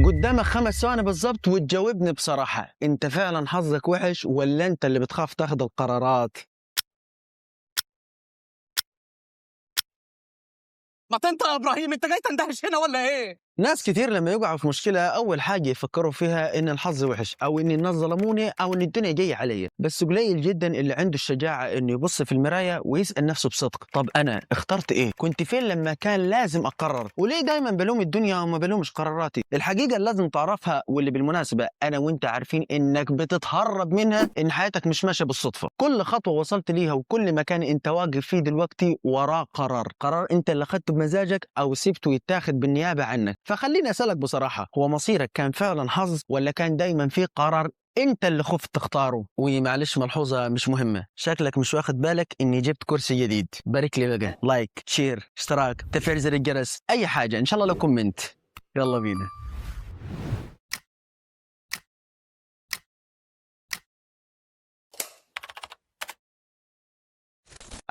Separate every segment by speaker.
Speaker 1: قدامك 5 ثواني بالظبط وتجاوبني بصراحة، انت فعلا حظك وحش ولا انت اللي بتخاف تاخد القرارات؟
Speaker 2: ما تنطق يا ابراهيم، انت جاي تندهش هنا ولا ايه؟
Speaker 1: ناس كتير لما يقعوا في مشكلة أول حاجة يفكروا فيها إن الحظ وحش، أو إن الناس ظلموني، أو إن الدنيا جاية عليا. بس قليل جدا اللي عنده الشجاعة إنه يبص في المراية ويسأل نفسه بصدق: طب أنا اخترت إيه؟ كنت فين لما كان لازم أقرر؟ وليه دايما بلوم الدنيا وما بلومش قراراتي؟ الحقيقة اللي لازم تعرفها، واللي بالمناسبة أنا وأنت عارفين إنك بتتهرب منها، إن حياتك مش ماشية بالصدفة. كل خطوة وصلت ليها وكل مكان أنت واقف فيه دلوقتي وراه قرار، قرار أنت اللي أخدته بمزاجك أو سبته يتاخد بالنيابة عنك. فخليني أسألك بصراحة، هو مصيرك كان فعلا حظ ولا كان دايما في قرار انت اللي خفت تختاره؟ ومعلش ملحوظة مش مهمة، شكلك مش واخد بالك اني جبت كرسي جديد. بارك لي بقى، like، share، اشتراك، تفعيل زر الجرس، اي حاجة ان شاء الله لو comment. يلا بينا.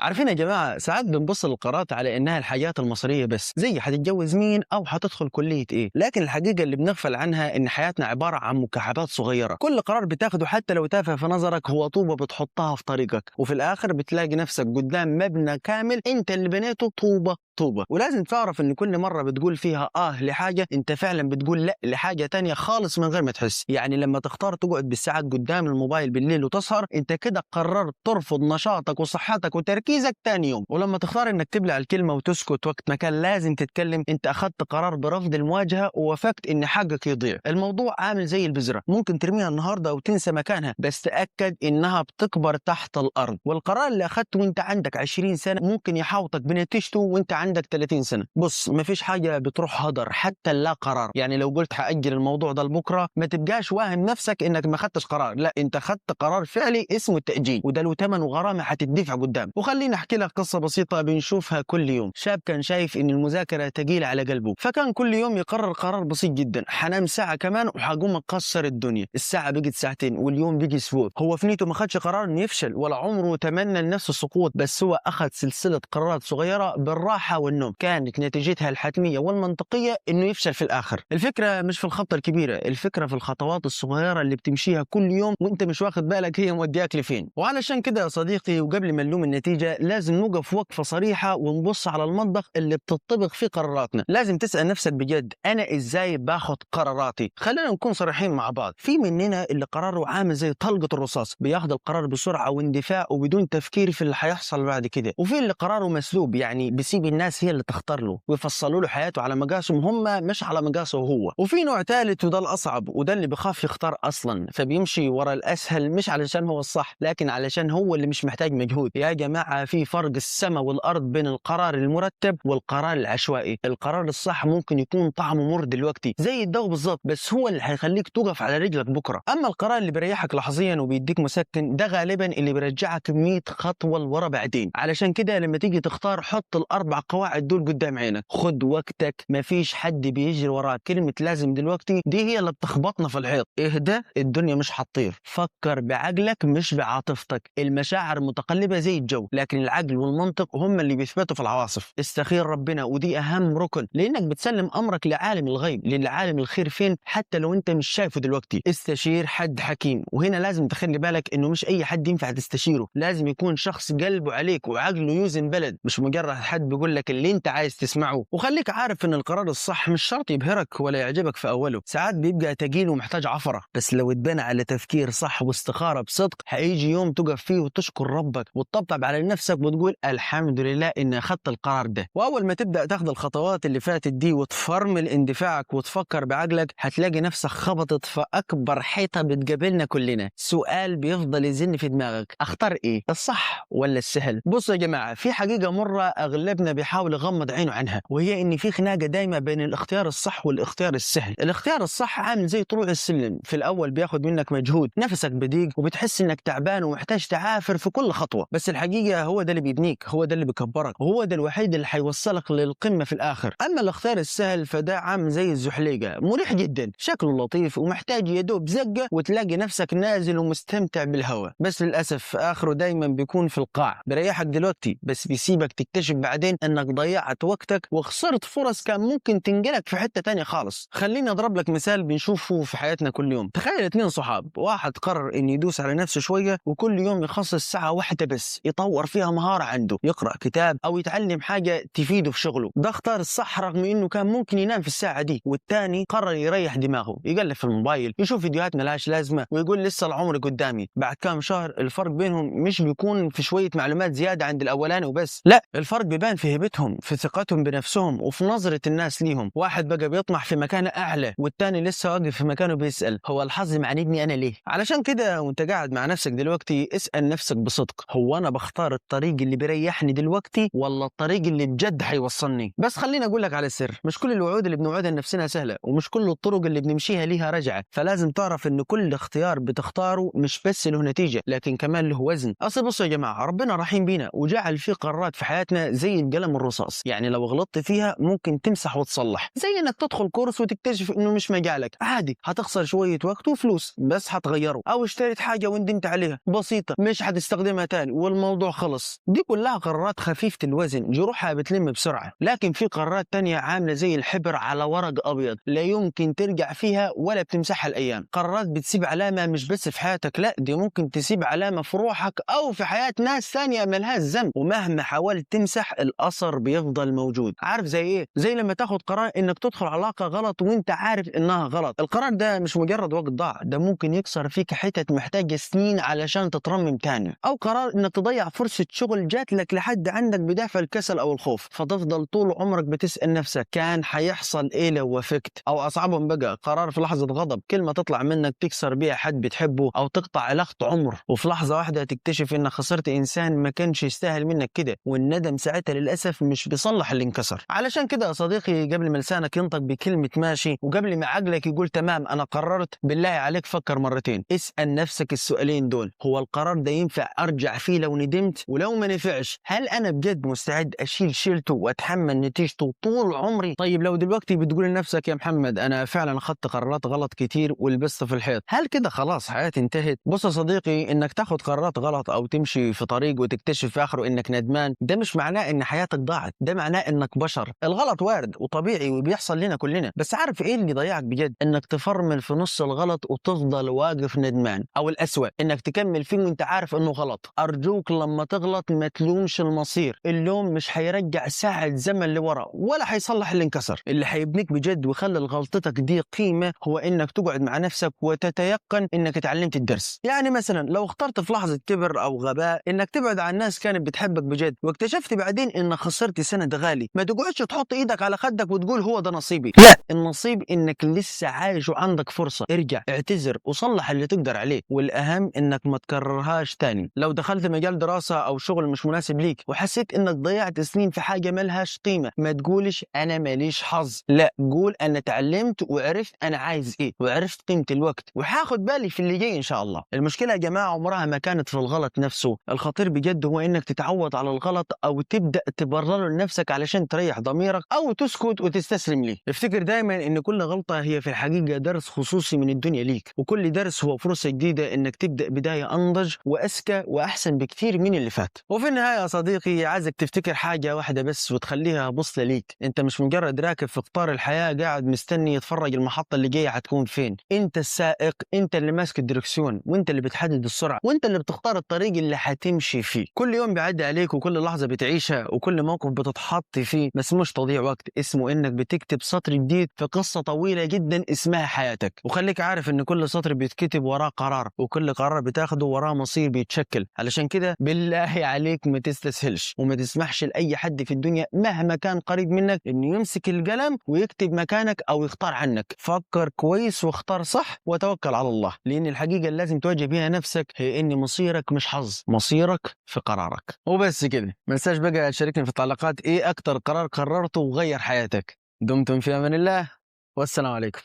Speaker 1: عارفين يا جماعة، ساعات بنبص للقرارات على إنها الحاجات المصيرية بس، زي هتتجوز مين أو هتدخل كلية إيه، لكن الحقيقة اللي بنغفل عنها إن حياتنا عبارة عن مكعبات صغيرة. كل قرار بتاخده حتى لو تافه في نظرك هو طوبة بتحطها في طريقك، وفي الآخر بتلاقي نفسك قدام مبنى كامل أنت اللي بنيته طوبة طوبة. ولازم تعرف إن كل مرة بتقول فيها آه لحاجة، أنت فعلا بتقول لأ لحاجة تانية خالص من غير ما تحس. يعني لما تختار تقعد بالساعات قدام الموبايل بالليل وتسهر، أنت كده قررت ترفض نشاطك وصحتك وتركيزك تاني يوم. ولما تختار إنك تبلع الكلمة وتسكت وقت ما كان لازم تتكلم، أنت أخذت قرار برفض المواجهة ووافقت إن حقك يضيع. الموضوع عامل زي البذرة، ممكن ترميها النهاردة وتنسى مكانها، بس تأكد إنها بتكبر تحت الأرض. والقرار اللي أخذته وأنت عندك 20 سنة ممكن يحاوطك بنتيجته وأنت عندك 30 سنة. بص، مفيش حاجة بتروح هدر حتى لا قرار. يعني لو قلت هأجل الموضوع ده لبكرة، ما تبقاش واهم نفسك إنك ما خدتش قرار، لا، أنت خدت قرار فعلي اسمه التأجيل، وده له ثمن وغرامة هتدفع قدام. وخليني أحكي لك قصة بسيطة بنشوفها كل يوم. شاب كان شايف إن المذاكرة تقيلة على قلبه، فكان كل يوم يقرر قرار بسيط جدا: حنام ساعة كمان وحقوم أكسر الدنيا. الساعة بقت ساعتين واليوم بقي أسبوع. هو في نيته ما خدش قرار إنه يفشل، ولا عمره تمنى لنفسه السقوط، بس هو أخذ سلسلة قرارات صغيرة بالراحة والنوم، كانت نتيجتها الحتمية والمنطقية إنه يفشل في الآخر. الفكرة مش في الخطة الكبيرة، الفكرة في الخطوات الصغيرة اللي بتمشيها كل يوم وانت مش واخد بالك هي مودياك لفين. وعلشان كده يا صديقي، وقبل ما نلوم النتيجة، لازم نوقف وقفة صريحة ونبص على المطبخ اللي بتطبخ فيه قراراتنا. لازم تسأل نفسك بجد: أنا إزاي باخد قراراتي؟ خلينا نكون صريحين مع بعض، في مننا اللي قراره عامل زي طلقة الرصاص، بياخد القرار بسرعة واندفاع وبدون تفكير في اللي هيحصل بعد كده. وفي اللي قراره مسلوب، يعني بيسيب الناس هي اللي تختار له ويفصلوا له حياته على مقاسهم هم، مش على مقاسه هو. وفي نوع ثالث وده الأصعب، وده اللي بخاف يختار أصلا، فبيمشي ورا الأسهل مش علشان هو الصح، لكن علشان هو اللي مش محتاج مجهود. يا جماعة، في فرق السماء والأرض بين القرار المرتب والقرار العشوائي. القرار الصح ممكن يكون طعمه مر دلوقتي زي الدواء بالظبط، بس هو اللي هيخليك تقف على رجلك بكرة. أما القرار اللي بيريحك لحظيا وبيديك مسكن، ده غالبا اللي بيرجعك 100 خطوة لورا بعدين. علشان كده لما تيجي تختار، حط الأربع قواعد دول قدام عينك، خد وقتك، مفيش حد بيجري وراك. كلمة لازم دلوقتي دي هي اللي بتخبطنا في الحيط. اهدى، الدنيا مش هتطير. فكر بعقلك مش بعاطفتك. المشاعر متقلبة زي الجو، لكن العقل والمنطق هم اللي بيثبتوا في العواصف. استخير ربنا، ودي أهم ركن، لأنك بتسلم أمرك لعالم الغيب، للعالم الخير فين حتى لو أنت مش شايفه دلوقتي. استشير حد حكيم، وهنا لازم تخلي بالك إنه مش أي حد ينفع تستشيره، لازم يكون شخص قلبه عليك وعقله يوزن بلد، مش مجرد حد بيقول لك اللي انت عايز تسمعه. وخليك عارف ان القرار الصح مش شرط يبهرك ولا يعجبك في اوله، ساعات بيبقى تقيل ومحتاج عفره، بس لو اتبنى على تفكير صح واستخاره بصدق، هيجي يوم تقف فيه وتشكر ربك وتطبطب على نفسك وتقول الحمد لله اني اخذت القرار ده. واول ما تبدا تاخد الخطوات اللي فاتت دي وتفرمل اندفاعك وتفكر بعقلك، هتلاقي نفسك خبطت في اكبر حيطة بتقابلنا كلنا. سؤال بيفضل يزن في دماغك: اختار ايه، الصح ولا السهل؟ بصوا يا جماعة، في حقيقة مرة اغلبنا بيحاول يغمض عينه عنها، وهي ان في خناقه دايما بين الاختيار الصح والاختيار السهل. الاختيار الصح عامل زي طلوع السلم، في الاول بياخد منك مجهود، نفسك بضيق وبتحس انك تعبان ومحتاج تعافر في كل خطوة، بس الحقيقة هو ده اللي بيبنيك، هو ده اللي بيكبرك، وهو ده الوحيد اللي هيوصلك للقمه في الاخر. اما الاختيار السهل فده عامل زي الزحليقه، مريح جدا، شكله لطيف ومحتاج يدوب زقه وتلاقي نفسك نازل ومستمتع بالهواء، بس للاسف اخره دايما بيكون في القاع. بيريحك دلوقتي بس بيسيبك تكتشف بعدين ان انك ضيعت وقتك وخسرت فرص كان ممكن تنقلك في حتة تانية خالص. خليني اضرب لك مثال بنشوفه في حياتنا كل يوم. تخيل 2 صحاب، واحد قرر انه يدوس على نفسه شوية وكل يوم يخصص ساعة واحدة بس يطور فيها مهارة عنده، يقرأ كتاب او يتعلم حاجة تفيده في شغله. ده اختار الصح رغم انه كان ممكن ينام في الساعة دي. والتاني قرر يريح دماغه، يقلب في الموبايل، يشوف فيديوهات ملهاش لازمة، ويقول لسه العمر قدامي. بعد كام شهر الفرق بينهم مش بيكون في شوية معلومات زيادة عند الأولاني وبس، لا، الفرق بيبان في هيبتهم، في ثقتهم بنفسهم، وفي نظرة الناس ليهم. واحد بقى بيطمح في مكانة أعلى، والتاني لسه واقف في مكانه بيسأل هو الحظ معاندني أنا ليه؟ علشان كده وانت قاعد مع نفسك دلوقتي اسأل نفسك بصدق، هو أنا بختار الطريق اللي بيريحني دلوقتي ولا الطريق اللي بجد هيوصلني؟ بس خليني أقول لك على السر، مش كل الوعود اللي بنوعدها لنفسنا سهلة، ومش كل الطرق اللي بنمشيها ليها رجعة. فلازم تعرف إن كل اختيار بتختاره مش بس له نتيجة، لكن كمان له وزن. أصل بصوا يا جماعة، ربنا رحيم بينا وجعل في قرارات في حياتنا زي القلم الرصاص، يعني لو غلطت فيها ممكن تمسح وتصلح. زي إنك تدخل كورس وتكتشف إنه مش مجالك، عادي، هتخسر شوية وقت وفلوس بس هتغيره. أو اشتريت حاجة وندمت عليها، بسيطة، مش هتستخدمها تاني والموضوع خلص. دي كلها قرارات خفيفة الوزن، جروحها بتلم بسرعة. لكن في قرارات تانية عاملة زي الحبر على ورق أبيض، لا يمكن ترجع فيها ولا بتمسحها الأيام. قرارات بتسيب علامة مش بس في حياتك، لا، دي ممكن تسيب علامة في روحك أو في حياة ناس ثانية ملهاش ذنب، ومهما حاولت تمسح الأثر بيفضل موجود. عارف زي إيه؟ زي لما تاخد قرار إنك تدخل علاقة غلط وإنت عارف إنها غلط. القرار ده مش مجرد وقت ضاع، ده ممكن يكسر فيك حتت محتاجة سنين علشان تترمم تاني. أو قرار إنك تضيع فرصة شغل جات لك لحد عندك بدافع الكسل أو الخوف، فتفضل طول عمرك بتسأل نفسك كان هيحصل إيه لو وافقت. أو أصعبهم بقى قرار في لحظة غضب، كلمة تطلع منك تكسر بيها حد بتحبه أو تقطع علاقة عمر، وفي لحظة واحدة تكتشف إنك خسرت إنسان ما كانش يستاهل منك كده، والندم ساعتها للأسف مش بيصلح اللي انكسر. علشان كده يا صديقي، قبل ما لسانك ينطق بكلمة ماشي، وقبل ما عقلك يقول تمام أنا قررت، بالله عليك فكر مرتين. اسأل نفسك السؤالين دول: هو القرار ده ينفع أرجع فيه لو ندمت؟ ولو ما نفعش هل أنا بجد مستعد أشيل شيلته وأتحمل نتيجته طول عمري؟ طيب لو دلوقتي بتقول لنفسك يا محمد أنا فعلا خدت قرارات غلط كتير ولبست في الحيط، هل كده خلاص حياتي انتهت؟ بص يا صديقي، إنك تاخد قرارات غلط أو تمشي في طريق وتكتشف في آخره إنك ندمان، ده مش معناه إن حياتك ضاعت، ده معناه إنك بشر. الغلط وارد وطبيعي وبيحصل لنا كلنا، بس عارف إيه اللي ضيعك بجد؟ إنك تفرمل في نص الغلط وتفضل واقف ندمان، أو الأسوأ إنك تكمل فيه وإنت عارف إنه غلط. أرجوك لما تغلط ما تلومش المصير، اللوم مش هيرجع ساعة زمن لورا ولا هيصلح اللي انكسر. اللي هيبنيك بجد ويخلي غلطتك دي قيمة هو إنك تقعد مع نفسك وتتيقن إنك اتعلمت الدرس. يعني مثلا لو اخترت في لحظة كبر أو غباء إنك تبعد عن ناس كانت بتحبك بجد، واكتشفت بعدين إنك خسرت سند غالي، ما تقعدش تحط إيدك على خدك وتقول هو ده نصيبي. لا، النصيب إنك لسه عايش وعندك فرصة. ارجع، اعتذر، وصلح اللي تقدر عليه، والأهم إنك ما تكررهاش تاني. لو دخلت مجال دراسة أو شغل مش مناسب ليك وحسيت إنك ضيعت سنين في حاجة ملهاش قيمة، ما تقولش أنا ماليش حظ، لا، قول أنا اتعلمت وعرفت أنا عايز إيه، وعرفت قيمة الوقت، وهاخد بالي في اللي جاي إن شاء الله. المشكلة يا جماعة عمرها ما كانت في الغلط نفسه، الخطير بجد هو إنك تتعود على الغلط أو تبدأ تبرره لنفسك علشان تريح ضميرك أو تسكت وتستسلم ليه. افتكر دايما إن كل غلطة هي في الحقيقة درس خصوصي من الدنيا ليك، وكل درس هو فرصة جديدة إنك تبدأ بداية أنضج وأذكى وأحسن بكتير من اللي فات. وفي النهاية يا صديقي، عايزك تفتكر حاجة واحدة بس وتخليها بوصلة ليك: أنت مش مجرد راكب في قطار الحياة قاعد مستني يتفرج المحطة اللي جاية هتكون فين. أنت السائق، أنت اللي ماسك الدركسيون، وأنت اللي بتحدد السرعة، وأنت اللي بتختار الطريق اللي هتمشي فيه. كل يوم بيعدي عليك، وكل لحظة بتعيشها، وكل موقف بتتحط فيه، بس مش تضيع وقت، اسمه إنك بتكتب سطر جديد في قصة طويلة جدا اسمها حياتك. وخليك عارف إن كل سطر بيتكتب وراه قرار، وكل قرار بتاخده وراه مصير بيتشكل. علشان كده بالله عليك ما تستسهلش، وما تسمحش لأي حد في الدنيا مهما كان قريب منك إنه يمسك القلم ويكتب مكانك أو يختار عنك. فكر كويس واختار صح وتوكل على الله، لأن الحقيقة اللي لازم تواجه بيها نفسك هي إن مصيرك مش حظ، مصيرك في قرارك. وبس كده، ما تنساش بقى تشاركني في التعليقات إيه أكتر قرار قررته وغير حياتك. دمتم في أمان الله، والسلام عليكم.